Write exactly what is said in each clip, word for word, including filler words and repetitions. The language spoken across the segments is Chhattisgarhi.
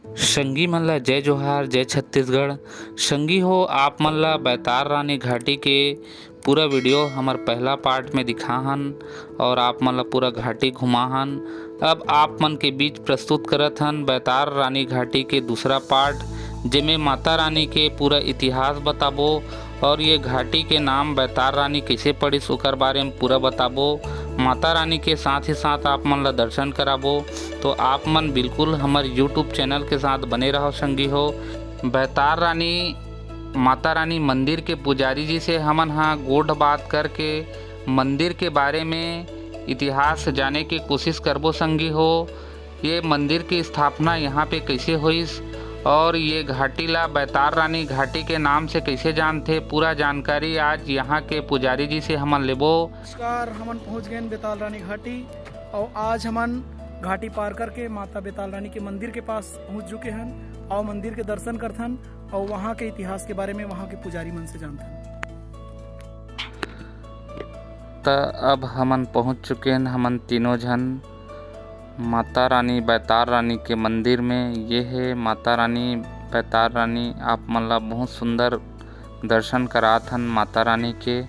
संगी मन ला जय जोहार, जय छत्तीसगढ़। संगी हो, आप मन ला बैतार रानी घाटी के पूरा वीडियो हमर पहला पार्ट में दिखा हन और आप मन ला पूरा घाटी घुमा हन। अब आप मन के बीच प्रस्तुत करत हन बैतार रानी घाटी के दूसरा पार्ट, जेमे माता रानी के पूरा इतिहास बताबो और ये घाटी के नाम बैतार रानी कैसे पड़िस ओकर बारे में पूरा बताबो। माता रानी के साथ ही साथ आप मन ला दर्शन कराबो। तो आप मन बिल्कुल हमर YouTube चैनल के साथ बने रहो संगी हो। बैतार रानी, माता रानी मंदिर के पुजारी जी से हमन हा गोठ बात करके मंदिर के बारे में, इतिहास जाने के कोशिश करबो संगी हो। ये मंदिर की स्थापना यहाँ पे कैसे होइस और ये घाटी ला बैतार रानी घाटी के नाम से कैसे जानथे, पूरा जानकारी आज यहाँ के पुजारी जी से हमन लेबो। नमस्कार, हमन पहुँच गए बैताल रानी घाटी और आज हमन घाटी पार करके माता बैताल रानी के मंदिर के पास पहुँच चुके हन और मंदिर के दर्शन करथन और वहाँ के इतिहास के बारे में वहाँ के पुजारी मन से जानथन। त अब हमन पहुँच चुके हन, हमन तीनों झन माता रानी बैतार रानी के मंदिर में। ये है माता रानी बैतार रानी, आप मन ला बहुत सुंदर दर्शन करात हन माता रानी के।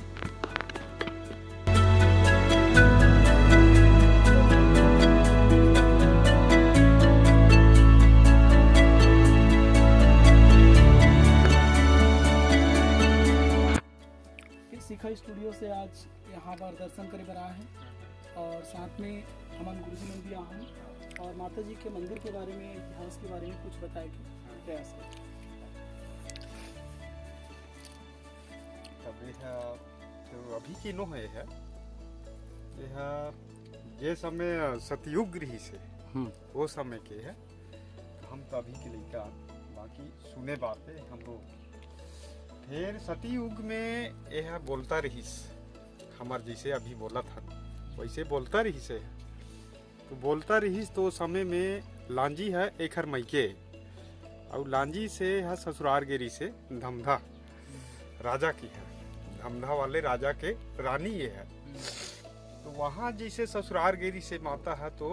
शिखा स्टूडियो से आज यहाँ पर दर्शन करे बर आए हैं और साथ में हमन गुरुजी मन भी आए हैं और माता जी के मंदिर के बारे में, इतिहास के बारे में कुछ बताए के प्रयास करें। तब यह तो अभी के नो है, यह, यह जे समय सतयुग रहिस हे, हम्म। वो समय के है। हम तो अभी के लइका, बाकी सुने बात है हमरो। फिर सतयुग में यह बोलता रहिस, हमर जैसे अभी बोलत हन, वैसे बोलता रहिस है। तो बोलता रहिस तो ओ समय में लांजी है एखर मइके, अउ लांजी से ह ससुरार गे रहिस हे धमधा राजा की है, धमधा वाले राजा के रानी ये है। तो वहाँ जैसे ससुरार गे रहिस हे माता है तो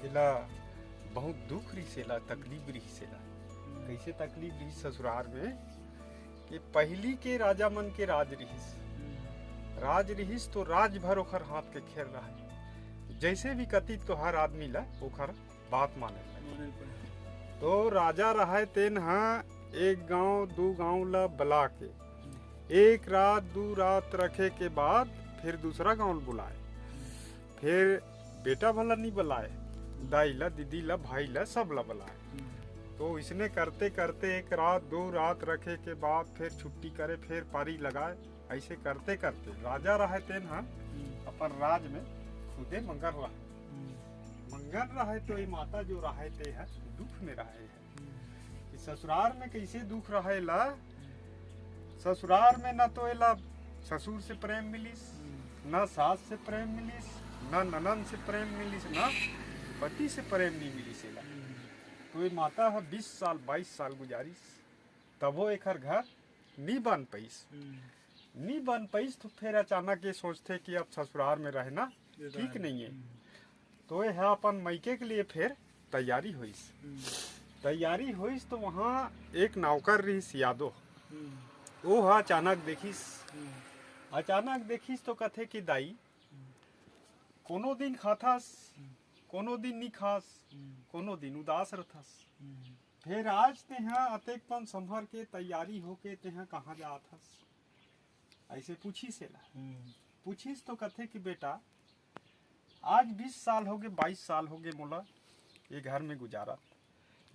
एला बहुत दुख रहिस, एला तकलीफ रहिस, एला कैसे तकलीफ रहिस ससुरार में कि पहली के राजा मन के राज रिहिस, राज रिहिस तो राज भर ओखर हाथ के खेल रहे। जैसे भी कति तोहार आदमी ला ओखर बात माने लगे। तो राजा रहे तेन हा एक गांव दू गांव ला बला के, एक रात दू रात रखे के बाद फिर दूसरा गांव बुलाए। फिर बेटा भला नहीं बलाए, दाई ला, दीदी ला, भाई ला, सब ला बलाए। तो इसने करते करते एक रात दो रात रखे के बाद फिर छुट्टी करे, फिर पारी लगाए। ऐसे करते करते राजा रहे तेन हा अपन राज में खुदे मंगर रहे। मंगर रहे तो ये माता जो रहे ते है दुख में रहे है कि ससुरार में कैसे दुख रहे ला। ससुरार में ना तो एला ससुर से प्रेम मिलिस, ना सास से प्रेम मिलिस, ना ननन से प्रेम मिलिस, ना पति से प्रेम नहीं मिलिस एला। तो ये माता ह बीस साल, बाईस साल गुजारिस, तभो एखर घर नी बन पाइस। नी बन पाइस तो फिर अचानक ये सोचथे कि अब ससुरार में रहना ठीक नहीं है। तो ये ह अपन मइके के लिए फिर तैयारी होइस। तैयारी होइस तो वहाँ एक नौकर रहिस यादव, वो ह अचानक देखिस। अचानक देखिस तो कथे कि दाई, कोनो दिन खाथस, कोनो दिन नी खास, कोनो दिन उदास रथस। फिर आज तेहा अतेक पन संभर के तैयारी होके तेहा कहाँ जात हस? ऐसे पूछिस एला। पूछिस तो कथे कि बेटा, आज बीस साल होगे, बाईस साल होगे मोला ये घर में गुजारत,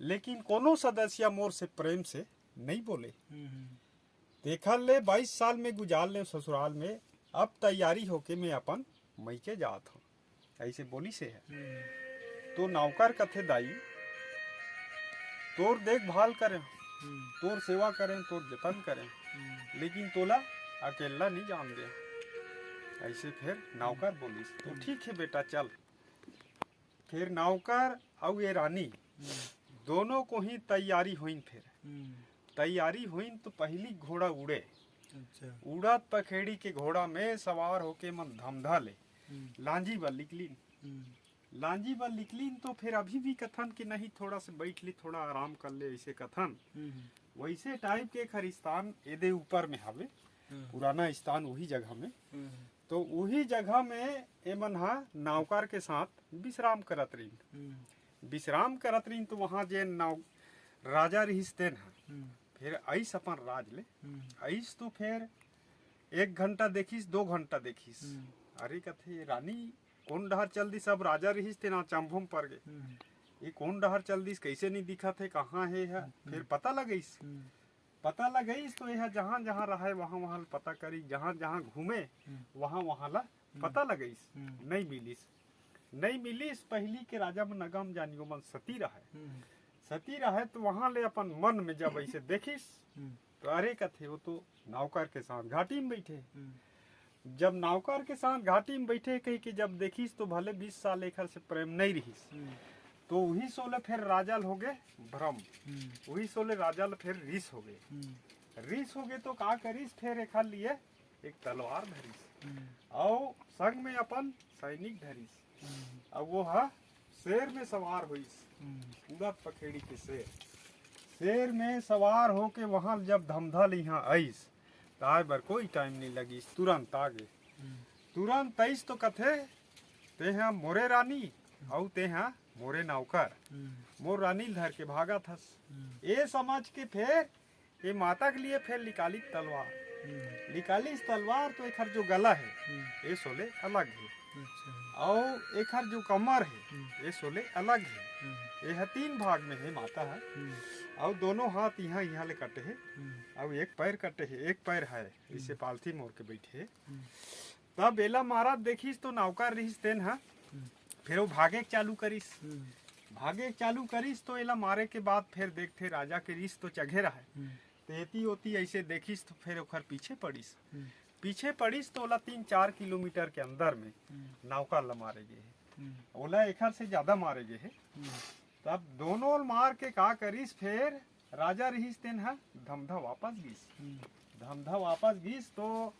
लेकिन कोनो सदस्य मोर से प्रेम से नहीं बोले। तेखर ले बाईस साल में गुजार ले ससुराल में, अब तैयारी होके मैं अपन मइके जात हूँ, ऐसे बोलिस हे। तो नौकर कथे दाई, तोर देखभाल करें, तोर सेवा करें, तोर जतन करें, लेकिन तोला अकेला नहीं जान दे। ऐसे फिर नौकर बोलिस, तो ठीक है बेटा चल। फिर नौकर अउ ये रानी दोनों को ही तैयारी होइन। फिर तैयारी होइन तो पहली घोड़ा उड़े। अच्छा। उड़त पखेड़ी के घोड़ा में सवार होके मन धमधा ले लांजी बर निकलिन। लांजी बर निकलिन तो फिर अभी भी कथन कि नहीं, थोड़ा से बैठ ले, थोड़ा आराम कर ले, ऐसे कथन। हम्म। वैसे टाइप के एक हर स्थान एदे ऊपर में हवे, हम्म। पुराना स्थान वही जगह में। हम्म। तो वही जगह में एमन हा नौकर के साथ विश्राम करत रहिन। हम्म। विश्राम करत रहिन तो वहाँ जे नौ-, राजा रहिस तेन हा हम्म। फिर आइस अपन राज ले। हम्म। आइस तो फिर एक घंटा देखिस, दो घंटा देखिस। हम्म। अरे कथे, "रानी कोन डहर चल दिस?" अब राजा रहिस तेन अचंभो म पर गे। हम्म। "ये कोन डहर चल दिस, कैसे नहीं दिखत हे, कहाँ हे?" हा हम्म। फिर पता लगइस। हम्म। पता लगइस तो ये हा जहाँ जहाँ रहय वहाँ वहाँ ल पता करिस, जहाँ जहाँ घूमे हम्म। वहाँ वहाँ ला हम्म। पता लगइस, हम्म। नहीं मिलिस। नहीं मिलिस, पहली के राजा मन अगम जानियो मन सती रहय। हम्म। सती रहय तो वहाँ ले अपन मन में जब ऐसे देखिस हम्म। तो अरे कथे, वो तो नौकर के साथ घाटी में बैठे। हम्म। जब नौकर के साथ घाटी में बैठे कहि के जब देखिस तो भले बीस साल एखर से प्रेम नहीं रहिस। हम्म। तो वही सोले फिर राजा ल हो गे भ्रम, हम्म। वही सोले राजा ल फिर रिस हो गे। हम्म। रिस हो गे तो का करिस, फिर एखर लिए एक तलवार धरिस हम्म। अउ संग में अपन सैनिक धरिस। हम्म। अब वो हा शेर में सवार होइस, हम्म। उड़त पखेड़ी के शेर। शेर में सवार होके वहाँ जब धमधा ले यहाँ आइस, त आए बर कोई टाइम नहीं लगिस, तुरंत आ गे। हम्म। तुरंत आइस तो कथे, "तेहा मोरे रानी, अउ तेहा मोरे नौकर, हम्म। मोर रानी ल धर के भागत हस।" हम्म। ए समझ के फेर ए माता के लिए फेर निकालिस तलवार। हम्म। निकालिस तलवार तो एखर जो गला हे, हम्म। ए सोले अलग हे। अच्छा। अउ एखर जो कमर हे, हम्म। ए सोले अलग हे। हम्म। ए ह तीन भाग में हे माता ह। हम्म। अउ दोनों हाथ इहाँ, इहाँ ले कटे हे। हम्म। अउ एक पैर कटे हे, एक पैर हे, हम्म। इसे पालथी मोर के बैठे हे। हम्म। तब एला मारत देखिस तो नौकर रिहिस तेन ह, हम्म। फेर वो भागे के चालू करिस। हम्म। भागे के चालू करिस तो एला मारे के बाद फेर देखथे राजा के रिस तो चघे रहय। हम्म। त एती ओती अइसे देखिस तो फेर ओखर पीछे पड़िस। हम्म। पीछे पड़िस तो ओला तीन चार किलोमीटर के अंदर में हम्म। नौकर ल मारे गे हे। हम्म। ओला एखर से ज्यादा मारे गे हे। हम्म। तब दोनों ल मार के का करिस फेर राजा रिहिस तेन ह धमधा वापस गिस। हम्म। धमधा वापस गिस तो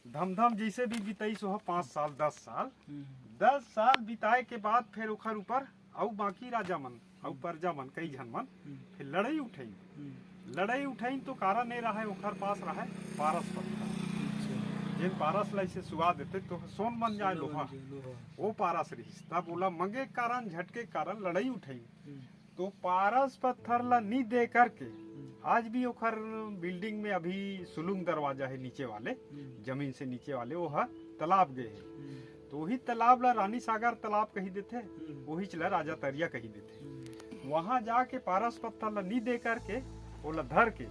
धमधा म जइसे भी बिताइस ओह पाँच साल, दस साल। हम्म। दस साल बिताए के बाद फेर ओखर ऊपर अउ बाकी राजा मन, अउ हम्म। प्रजा मन, कई झन मन हम्म। फेर लड़ाई उठाइन। हम्म। लड़ाई उठाइन तो कारण ए रहय, ओखर पास रहय पारस पत्थर। अच्छा। जेन पारस ला अइसे सुआ देथे तो सोन बन जाए, सोना लोहा। बन जाए, लोहा। वो पारस रिहिस। तब ओला मंगे के कारण, झटके के कारण लड़ाई उठाइन। हम्म। तो पारस पत्थर ला नी दे करके हम्म। आज भी ओखर बिल्डिंग में अभी सुलुंग दरवाजा हे नीचे वाले, हम्म। जमीन से नीचे वाले, वो ह तालाब गे हे। हम्म। तो वही तालाब ला रानी सागर तालाब कही देथे, हम्म। वहीच ला राजा तरिया कही देथे। हम्म। वहाँ जाके पारस पत्थर ला नी दे करके ओला धर के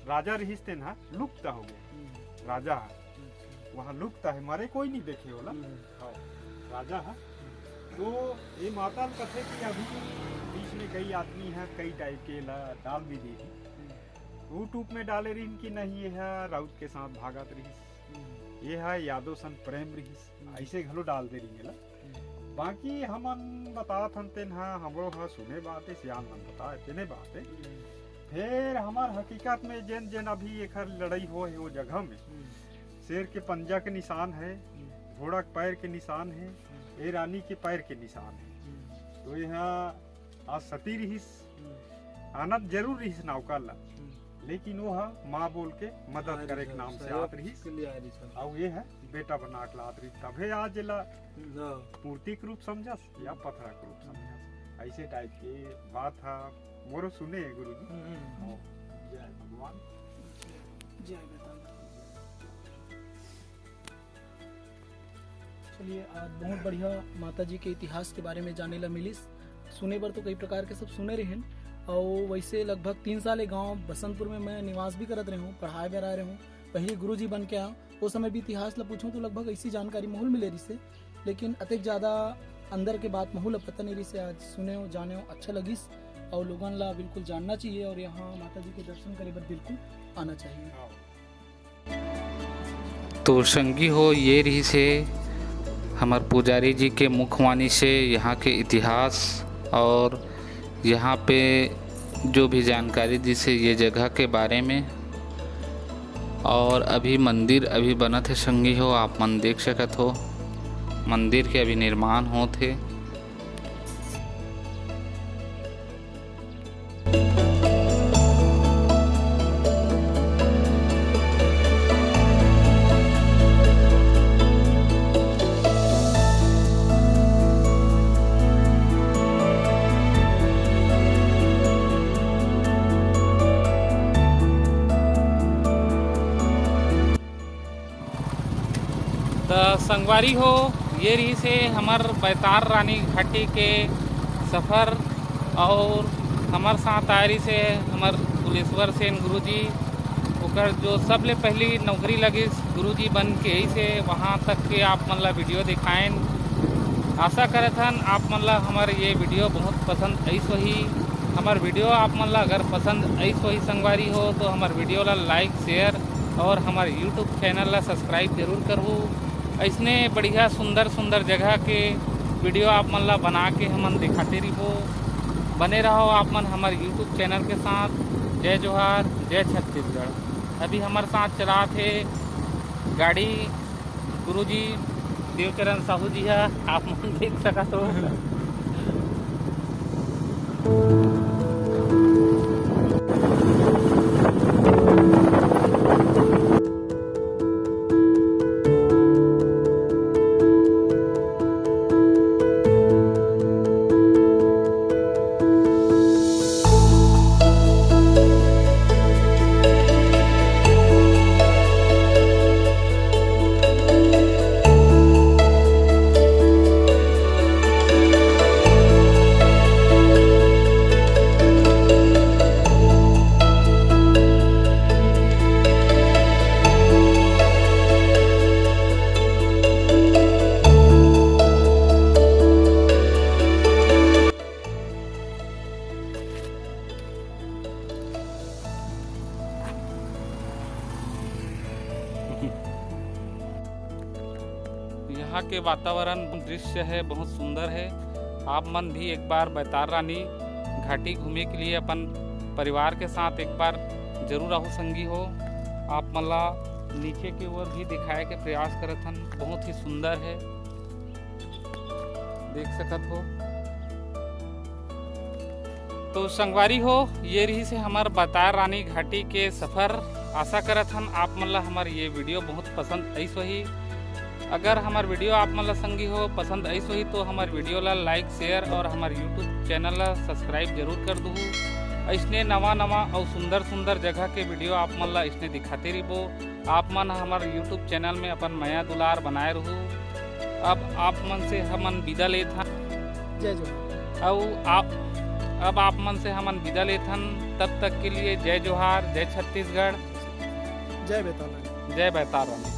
राजा रिहिस तेन ह लुप्त हो गे। हम्म। राजा ह अच्छा। वहाँ लुप्त हे, मरे कोई नहीं देखे ओला। हम्म। हाँ, राजा ह। तो ये माता ल कथे कि अभी बीच में कई आदमी ह कई टाइप के ला डाल भी दे रही। हम्म। YouTube में डाले रहिन कि नहीं, ये ह राउत के साथ भागत रहिस, हम्म। ये ह यादव सन प्रेम रहिस, हम्म। ऐसे घलो डाल दे रही है ला। हम्म। बाकी हमन बतात हन तेन ह, हमरो ह सुने बात हे, सियान मन बताए तेने बात हे। हम्म। फेर हमर हकीकत में जेन जेन अभी एखर लड़ाई होए हे वो जगह में, हम्म। शेर के पंजा के निशान हे, हम्म। घोड़ा के पैर के निशान हे, हम्म। ए रानी के पैर के निशान हे। हम्म। तो यहाँ आज सती रिहिस, हम्म। आनत जरूर रिहिस नौकर ला, हम्म। लेकिन वो ह माँ बोल के मदद हाँ, करे के रिहिस, नाम से सहयोग आत रिहिस। के लिए आए रिहिस। अउ ये ह बेटा बना के लात रिहिस, तभे आज एला हम्म, हाँ। मूर्ति के रूप समझस या पथरा के रूप समझस, ऐसे टाइप के बात ह मोरो सुने हे गुरुजी। हम्म, हम्म। हाँ। जय भगवान। जय बेटा। चलिए, आज बहुत बढ़िया माता जी के इतिहास के बारे में जाने ला मिलिस। सुने बर तो कई प्रकार के सब सुने रहेन, अउ वैसे लगभग तीन साल ए गांव बसंतपुर में मैं निवास भी करत रहे हूँ, पढ़ाए बर आए रहे हूँ। पहले गुरुजी बन के आया, वो समय भी इतिहास ला पूछूं तो लगभग ऐसी जानकारी महूल मिले रिसे, लेकिन अतेक ज्यादा अंदर के बात महूल पता नहीं रिसे। आज सुने हो, जाने हो, अच्छा लगिस, और लोगन ला बिल्कुल जानना चाहिए, और यहाँ माता जी के दर्शन करे बर बिल्कुल आना चाहिए। हाँ। तो संगी हो, ये रिहिस हे हमर पुजारी जी के मुखवाणी से यहाँ के इतिहास और यहाँ पे जो भी जानकारी दिस हे ये जगह के बारे में। और अभी मंदिर अभी बनत हे संगी हो, आप मन देख सकत हो मंदिर के अभी निर्माण होत हे। संगवारी हो, ये रहिसे हमर बैतार रानी घाटी के सफर। और हमर साथ आए रहिसे हमर कुलेश्वर सेन गुरुजी। ओकर जो सबले पहली नौकरी लगिस गुरुजी बन के, यही से वहाँ तक के आप मन ला वीडियो दिखाएन। आशा करत हन आप मन ला हमर ये वीडियो बहुत पसंद आइस होही। हमर वीडियो आप मन ला अगर पसंद आइस होही संगवारी हो, तो हमर वीडियो ला लाइक, शेयर और हमर YouTube चैनल ला सब्सक्राइब जरूर करहू। ऐसने बढ़िया सुंदर सुंदर जगह के वीडियो आप मन ला बना के हमन दिखाते रहिबो। बने रहो आप मन हमर YouTube चैनल के साथ। जय जोहार, जय छत्तीसगढ़। अभी हमर साथ चलात हे गाड़ी गुरुजी देवचरण साहू जी हा, आप मन देख सकत हो। यहाँ के वातावरण, दृश्य है बहुत सुंदर है। आप मन भी एक बार बैतार रानी घाटी घूमे के लिए अपन परिवार के साथ एक बार जरूर आहू संगी हो। आप मन ला नीचे के ओर भी दिखाए के प्रयास करत हन, बहुत ही सुंदर है, देख सकत हो। तो संगवारी हो, ये रहिसे हमर बैतार रानी घाटी के सफर। आशा करत हन आप मन ला हमर ये वीडियो बहुत पसंद आइस होही। अगर हमर वीडियो आप मन ला संगी हो पसंद आइस होही, तो हमर वीडियो ला लाइक, शेयर और हमर YouTube चैनल ला सब्सक्राइब जरूर कर दूहू। ऐसने नवा नवा और सुंदर सुंदर जगह के वीडियो आप मन ला ऐसने दिखाते रहिबो। आप मन हमर YouTube चैनल में अपन मया दुलार बनाए रहू। अब आप मन से हमन विदा लेत हन। जय जोहार। अउ आप, अब आप मन से हमन विदा लेत हन। तब तक के लिए जय जोहार, जय छत्तीसगढ़, जय बैताल रानी। जय बैताल रानी।